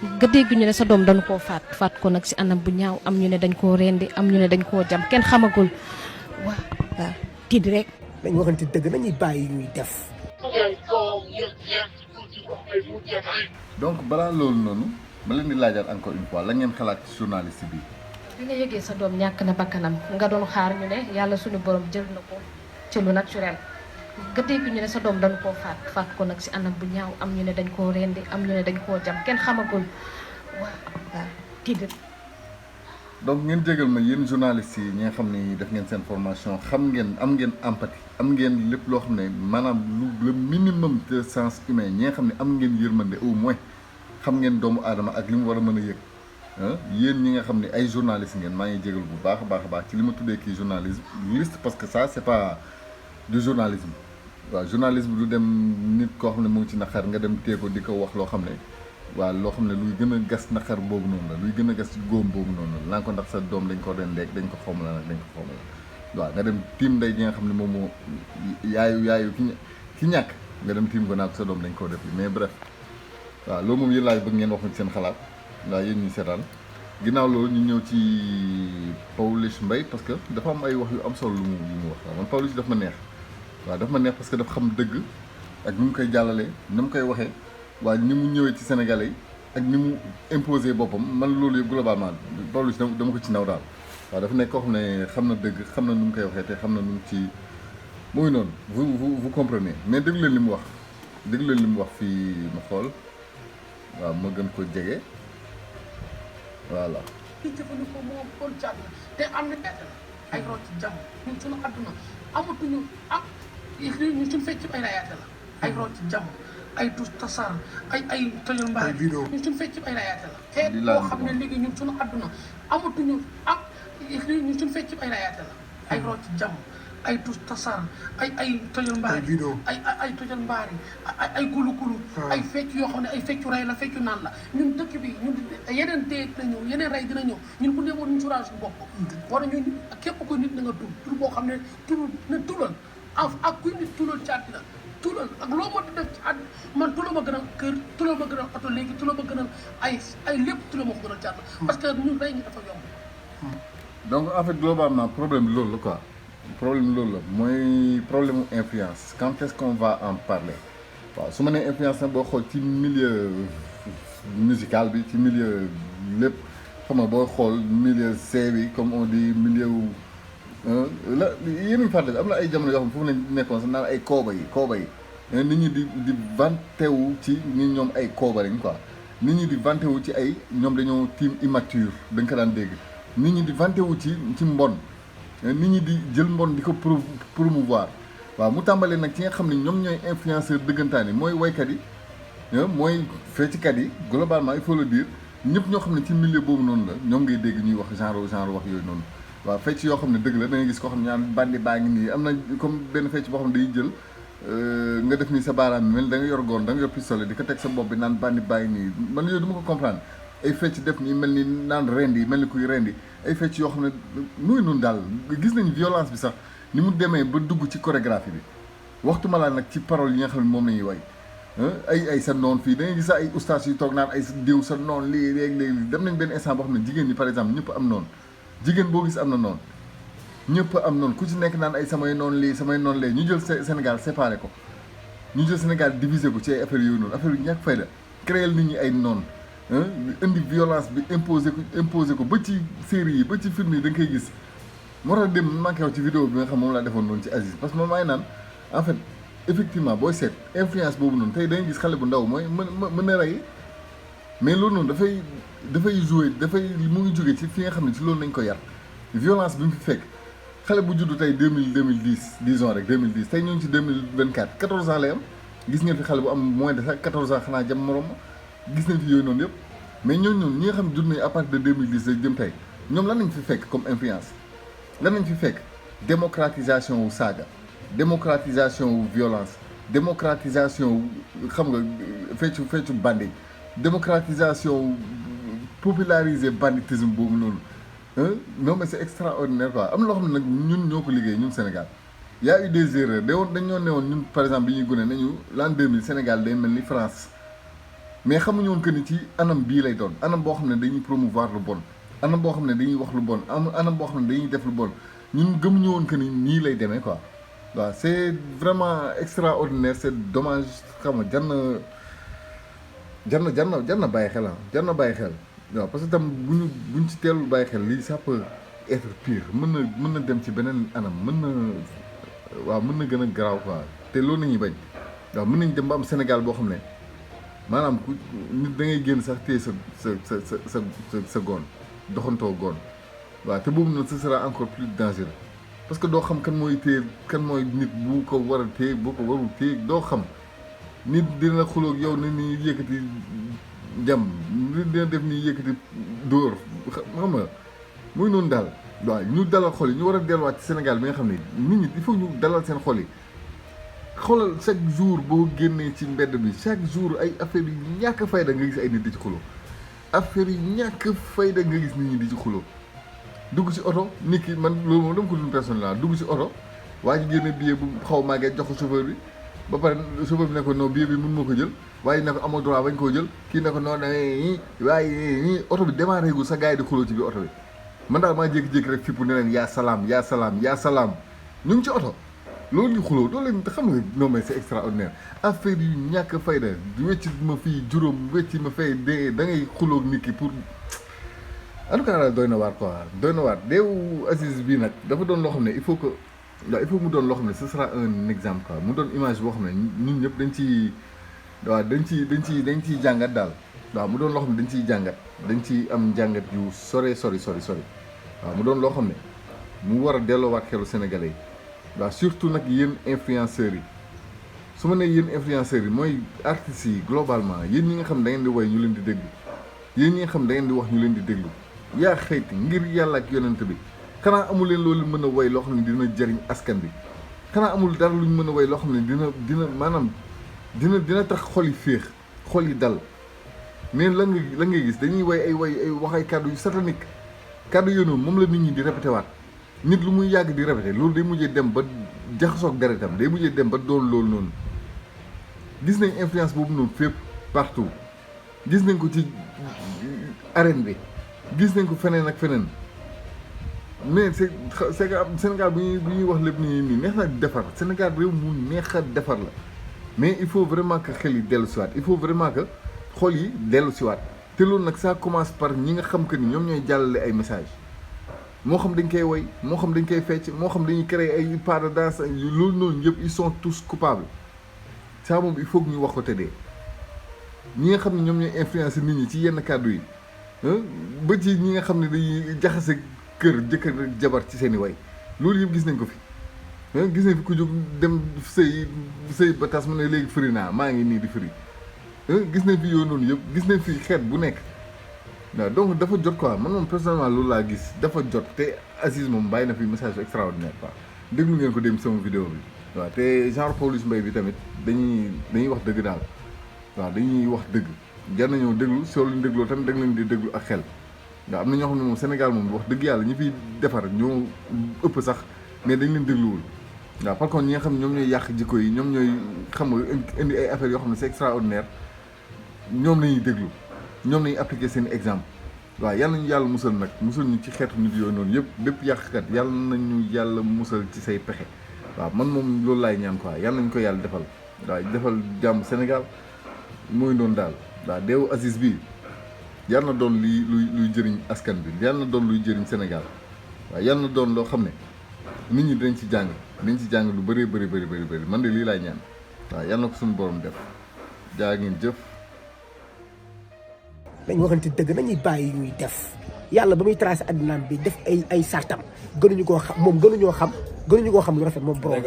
nga dégg ñu ne sa doom dañ koo faat ko nag si anam bu ñaaw am ñu ne dañ koo rendi am ñu ne dañ koo jam kenn xamagul waaw tiit rek. nañ waxante dëgg nañuy bàyyi ñuy def. donc balaa loolu noonu ma leen di laajaat encore une fois la ngeen xalaat ci journaliste bi. bi nga yëgee sa doom ñàkk na bakkanam nga doon xaar ñu ne yàlla suñu borom jël na ko ci lu naturel nga dégg ñu ne sa doom dañ koo faat ko nag si anam bu ñaaw am ñu ne dañ koo rendi am ñu ne dañ koo jam kenn xamagul waaw tiit. donc ngeen jégal ma yéen journalistes yi ñi nga xam ne def ngeen seen formation xam ngeen am ngeen empathie am ngeen lépp loo xam ne maanaam le minimum de sens humain ñi nga xam ne am ngeen yërmande au moins xam ngeen doomu aadama ak li mu war a mën a yëg yéen ñi nga xam ne ay journalistes ngeen maa ngi jégal bu baax a baax ci li ma tuddee kii journaliste parce que ça c'est pas du journalisme waaw journalisme du dem nit koo xam ne mu ngi ci naqar nga dem tee ko di ko wax loo xam ne waaw loo xam ne luy gën a gas naqar boobu noonu la luy gën a gas góom boobu noonu la naa ko ndax sa doom dañ ko den leeg dañ ko xawma la nag dañ ko xawma la waaw nga dem tiim nday ji nga xam ne moom moo yaayu ki ñàkk nga dem tiim ko naa ko sa doom dañ koo def mais bref waaw loolu moom yéen laaj bëgg ngeen wax ci seen xalaat waaw yéen ñi seetaan ginnaaw loolu ñu ñëw ci Pawlish Mbaye parce que dafa am ay wax yu am solo yu mu wax waaw man Pawlish daf ma neex waaw daf ma neex parce que dafa xam dëgg ak ni mu koy jàllalee ni mu koy waxee waaye ni mu ñëwee ci Sénégalais yi ak ni mu imposé boppam man loolu yëpp globalement Pawlish dama ko ci naw daal waaw dafa nekk koo xam ne xam na dëgg xam na nu mu koy waxee te xam na nu mu ci muy noonu vous comprenez mais déglu leen li mu wax fii ma xool waaw ma gën ko jege voilà. li jëfandikoo moo kon càgg te am na ay root ci jàmm ñun suñu àdduna amatuñu ñun suñu fecc ay rayaate la ay root ci jàmm ay tus tasaar ay tojal mbaar ñun suñu fecc ay rayaate la xeet boo xam ne léegi ñun suñu àdduna amatuñu ñun suñu fecc ay rayaate la ay root ci jàmm ay tus tasaar ay tojal mbaar ay tojal mbaar yi ay gulu ay fecc yoo xam ne ay feccu rey la feccu naan la ñun dëkk bi ñun yeneen dee dina ñëw yeneen rey dina ñëw ñun bu demoon ñu suraal suñu bopp war ñun képp ko nit na nga tur boo xam ne tulal ak kuy nit tulal ci àddina tulal ak loo mën di def ci àddina man tulal ma gën a kër tulal ma gën a oto léegi tulal ma gën a ay lépp tulal ma ko gën a ci àddina parce que ñun rey ñi dafa yomb. donc en fait globalement problème bi loolu la quoi problème loolu la mooy problème mu influence quand est-ce qu'on va en parler waaw su ma nee influence nag boo xool ci milieu musical bi ci milieu lépp xam nga boo xool milieu C bi comme on dit milieu la yéen a fàttali am na ay jamono yoo xam ne foofu lañ nekkoon sax naan ay kooba yi nit ñi di vanté wu ci ni ñoom ay kooba lañ quoi nit ñi di vanté wu ci ay ñoom dañoo team immature da nga ko daan dégg nit ñi di vanté wu ci mbon nit ñi di jël mbon di ko promouvoir waaw mu tàmbalee nag ci nga xam ne ñoom ñooy influenceur dëggantaan yi mooy waykat yi mooy fecckat yi globalement il faut le dire ñëpp ñoo xam ne ci milieu boobu noonu la ñoom ngay dégg ñuy wax genre wax yooyu noonu waaw fecc yoo xam ne dëgg la da ngay gis koo xam ne ñaan bandi baa ngi nii am na comme benn fecc boo xam ne day jël nga def nii sa baaraam bi mel da nga yor goon da nga yor pistolet di ko teg sa bopp bi naan bandi baa ngi nii man yooyu du ma ko comprendre ay fecc def nii mel ni naan rendi mel ni kuy rendi ay fecc yoo xam ne muy noonu daal gis nañ violence bi sax ni mu demee ba dugg ci chorégraphie bi waxtu ma laa nag ci parole yi nga xam ne moom la ñuy way ay sa noon fii da ngay gis ay ustaas yu toog naan ay diw sa noon lii léegi dem nañ benn instant boo xam ne jigéen ñi par exemple ñëpp am noonu jigéen boo gis am na noonu ñëpp am noonu ku ci nekk naan ay samay noon lii samay noon lee ñu jël Sénégal séparé ko ñu jël Sénégal divisé ko ci ay affaires yooyu noonu affaire yu ñàkk fayda créer nit ñi ay noon indi violence bi imposé ko ba ci série yi ba ci film yi da nga koy gis moo tax dem manqué wax ci vidéo bi nga xam moom laa defoon noonu ci Aziz parce que moom maay naan en fait effectivement booy seet influence boobu noonu tey da ngay gis xale bu ndaw mooy mën na rey mais loolu noonu dafay jouer mu ngi jóge ci fi nga xam ne ci loolu nañ ko yar violence bi mu fi fekk xale bu juddu tey 2010 disons rek 2010 tey ñu ngi ci 2024 14 ans lay am gis ngeen fi xale bu am moins de 14 ans xanaa jam morom gis nañ fi yooyu noonu yëpp mais ñooñu ñi nga xam ne judd nañu à partir de 2010 rek jëm tey ñoom lan nañ fi fekk comme influence lan nañ fi fekk démocratisation wu saaga démocratisation wu violence démocratisation wu xam nga feccu bandi démocratisation wu populariser banditisme boobu noonu non mais c'est extraordinaire quoi am na loo xam ne nag ñun ñoo ko liggéey ñun Sénégal y a eu des erreurs dañoo newoon ñun par exemple bi ñuy gune nañu l'an 2000 Sénégal day mel ni France mais xamuñu woon que ni ci anam bii lay doon anam boo xam ne dañuy promouvoir lu bon anam boo xam ne dañuy wax lu bon anam boo xam ne dañuy def lu bon ñun gëmuñu woon que ni nii lay demee quoi waaw c'est vraiment extraordinaire c'est dommage xam nga jar na bàyyi xel jar na bàyyi xel waaw parce que tam buñ ci teelul bàyyi xel lii ça peut être pire mën na dem ci beneen anam mën na gën a garaaw quoi te loolu nañuy bañ waaw mën nañ dem ba am Sénégal boo xam ne maanaam ku nit da ngay génn sax téye sa goon doxantoo goon waaw te boobu nag ce sera encore plus dangereux parce que doo xam kan mooy téye kan mooy nit bu ko war a téye bu ko warul téye doo xam nit dina xuloog yow ni ni yëkkati jam nit dina def ni yëkkati dóor xam nga muy noonu daal waaw ñu dalal xol yi ñu war a delluwaat ci Sénégal bi nga xam ne nit ñi il faut ñu dalal seen xol yi xoolal chaque jour boo génnee ci mbedd bi chaque jour ay affaire yu ñàkk fayda nga gis ay nit di ci xuloo affaire yu ñàkk fayda nga gis nit ñi di ci xuloo dugg ci oto nit ki man loolu moom dama ko dund personne la dugg ci oto waa ji génne billet bu xaw màggee jox ko chauffeur bi ba pare chauffeur bi ne ko non billet bi mun moo ko jël waaye ne ko amoo droit bañ koo jël kii ne ko non waaye oto bi démarré gul sa gars yi di xuloo ci biir oto bi man daal maa jékki-jékki rek fippu ne leen yaa salaam ñu ngi ci oto loolu ñu xuloo loolu leen xam nga non mais c'est extraordinaire affaire yu ñàkk fayda wecci ma fii juróom wecci ma fay dee da ngay xuloo nit ki pour en tout cas daal doy na waar quoi doy na waar deewu Aziz bii nag dafa doon loo xam ne il faut mu doon loo xam ne ce sera un exemple quoi mu doon image boo xam ne ñun ñëpp dañ ciy jàngat daal waaw mu doon loo xam ne dañ ciy jàngat dañ ciy am njàngat yu sori waaw mu doon loo xam ne mu war a delloowaat xelu Sénégalais yi waaw surtout nag yéen influenceurs yi su ma nee yéen influenceurs yi mooy artistes yi globalement yéen ñi nga xam da ngeen di woy ñu leen di déglu yéen ñi nga xam da ngeen di wax ñu leen di déglu yaa xëyti ngir yàlla ak yonent bi xanaa amul leen loolu mën a woy loo xam ne dina jëriñ askan bi xanaa amul dara luñ mën a woy loo xam ne dina maanaam dina tax xol yi féex xol yi dal mais la ngay gis dañuy woy ay wax ay kàddu yu satanique kàddu yooyu noonu moom la nit ñi di répété waat nit lu muy yàgg di répété loolu day mujjee dem ba jaxasoog deretam day mujjee dem ba doon loolu noonu gis nañ influence boobu noonu fépp partout gis nañ ko ci arène bi gis nañ ko feneen ak feneen mais c'est que Sénégal bu ñuy wax lépp nii neex na defar Sénégal réew mu neex a defar la mais il faut vraiment que xel yi dellu siwaat il faut vraiment que xol yi dellu siwaat te loolu nag ça commence par ñi nga xam que ni ñoom ñooy jàllale ay message moo xam dañ koy woy moo xam dañ koy fecc moo xam dañuy créer ay pas de danse loolu noonu yëpp ils sont tous coupables ça moom il faut que ñu wax ko tëddee ñi nga xam ne ñoom ñooy influencer nit ñi ci yenn kàddu yi ba ci ñi nga xam ne dañuy jaxase kër jëkkër ak jabar ci seen i way loolu yëpp gis nañ ko fi gis nañ fi ku jóg dem sëy ba tas mu ne léegi fëri naa maa ngi nii di fëri gis nañ fi yow noonu yëpp gis nañ fi xeet bu nekk waaw donc dafa jot quoi man moom personnellement loolu laa gis dafa jot te Aziz moom bàyyi na fi message extraordinaire quoi déglu ngeen ko dem sama vidéo bi waaw te genre Pawlish Mbaye bi tamit dañuy wax dëgg daal waaw dañuy wax dëgg jar nañoo déglu soo leen dégloo tamit da nga leen di déglu ak xel waaw am na ñoo xam ne moom Sénégal moom wax dëgg yàlla ñi fiy defar ñoo ëpp sax mais dañ leen dégluwul waaw par contre ñi nga xam ne ñoom ñooy yàq jikko yi ñoom ñooy xam nga indi ay affaires yoo xam ne c'est extraordinaire ñoom lañuy déglu ñoom lañuy appliquer seen exemple waaw yàlla nañu yàlla musal nag musal ñu ci xeetu nit yooyu noonu yëpp bépp yàqkat yàlla nañu yàlla musal ci say pexe waaw man moom loolu laay ñaan quoi yàlla nañu ko yàlla defal waaw defal jàmm Sénégal mooy doon daal waaw deewu Aziz bi yàlla na doon luy jëriñ askan bi yàlla na doon luy jëriñ Sénégal waaw yàlla na doon loo xam ne nit ñi dañ ci jàng lu bëri man de lii laay ñaan waaw yàlla na ko suñu borom def jaa ngeen jëf. dañ waxante dëgg nañuy bàyyi ñuy def yàlla ba muy tracé addinaam bi def ay sartam gënuñu koo xam lu rafet moom borom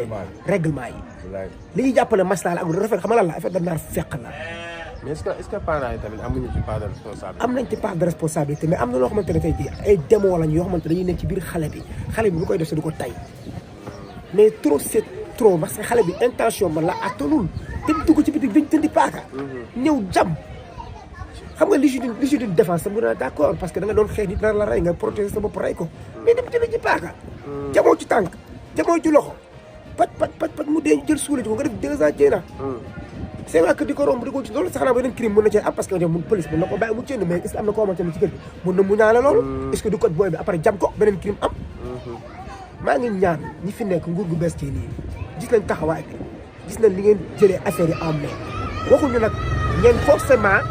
règlement yi li ñuy jàpp ne maslaa la ak lu rafet xam nga lan la affaire danaa fekk la mais est-ce que parents yi tamit amuñu ci part de responsabilité. am nañ ci part de responsabilité mais am na loo xamante ne tey jii ay démon lañ yoo xamante dañuy nekk ci biir xale bi lu koy def sa du ko tay mais trop c'est trop parce que xale bi intention ba la attanul dem dugg ci bitik dañ tëndi paaka ñëw jam xam nga légitime défense sa mën a d'accord parce que da nga doon xeex nit dara la rey nga protéger sa bopp rey ko mais dem jëlee ci paaka jamoo ci tànk jamoo ci loxo pat mu dee jël suule ji ko nga def 2 ans jéena c'est vrai que di ko romb di ko ci loolu sax naa beneen crime mën na cee am parce que mun police mën na ko bàyyi mu cënd mais est-ce que am na koo xamante ne ci kër gi mën na mu ñaale loolu est-ce que du ko booy bi après jam ko beneen crime am maa ngi ñaan ñi fi nekk nguur gu bees ci nii gis nañ taxawaay bi gis nañ li ngeen jëlee affaire yi en main waxuñu nag ngeen forcément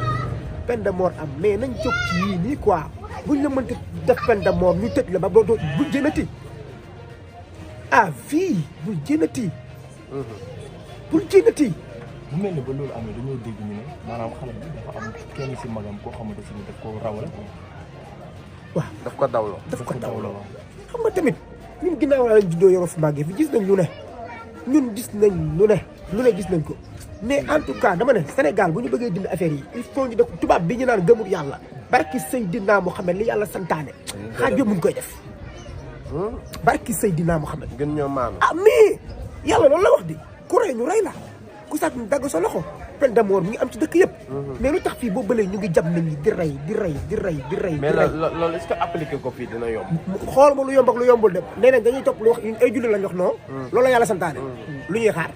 peine de mort am mais nañ jóg ci yii nii quoi buñ la mënti def peine de mort ñu tëj la ba boo bul jënati ah fii bul jënati bul jënati bu mel ni ba loolu amee dañoo dégg ñu ne maanaam xale bi dafa am kenn si magam koo xamante si ni daf ko rawale waaw daf ko dawloo xam nga tamit ñun ginnaaw laa lañ juddoo yoroo fi màggee fi gis nañ lu ne ñun gis nañ lu ne gis nañ ko mais en tout cas dama ne Sénégal bu ñu bëggee dindi affaire yi il faut ñu def tubaab bi ñu naan gëmul yàlla barki Seydina Mohamed li yàlla santaane xaaj yëpp mu ngi koy def barki Seydina Mohamed gën ñoo maanu ah mais yàlla loolu la wax di ku rey ñu rey la ku sàcc ñu dagg sa loxo peine de mort mi ngi am ci dëkk yëpp mais lu tax fii boo bëlee ñu ngi jam nit ñi di rey mais loolu est-ce que appliqué ko fii dina yomb xool ma lu yomb ak lu yombul dem nee nañ dañuy topp lu wax ay julli lañ wax non loolu la yàlla santaane lu ñuy xaar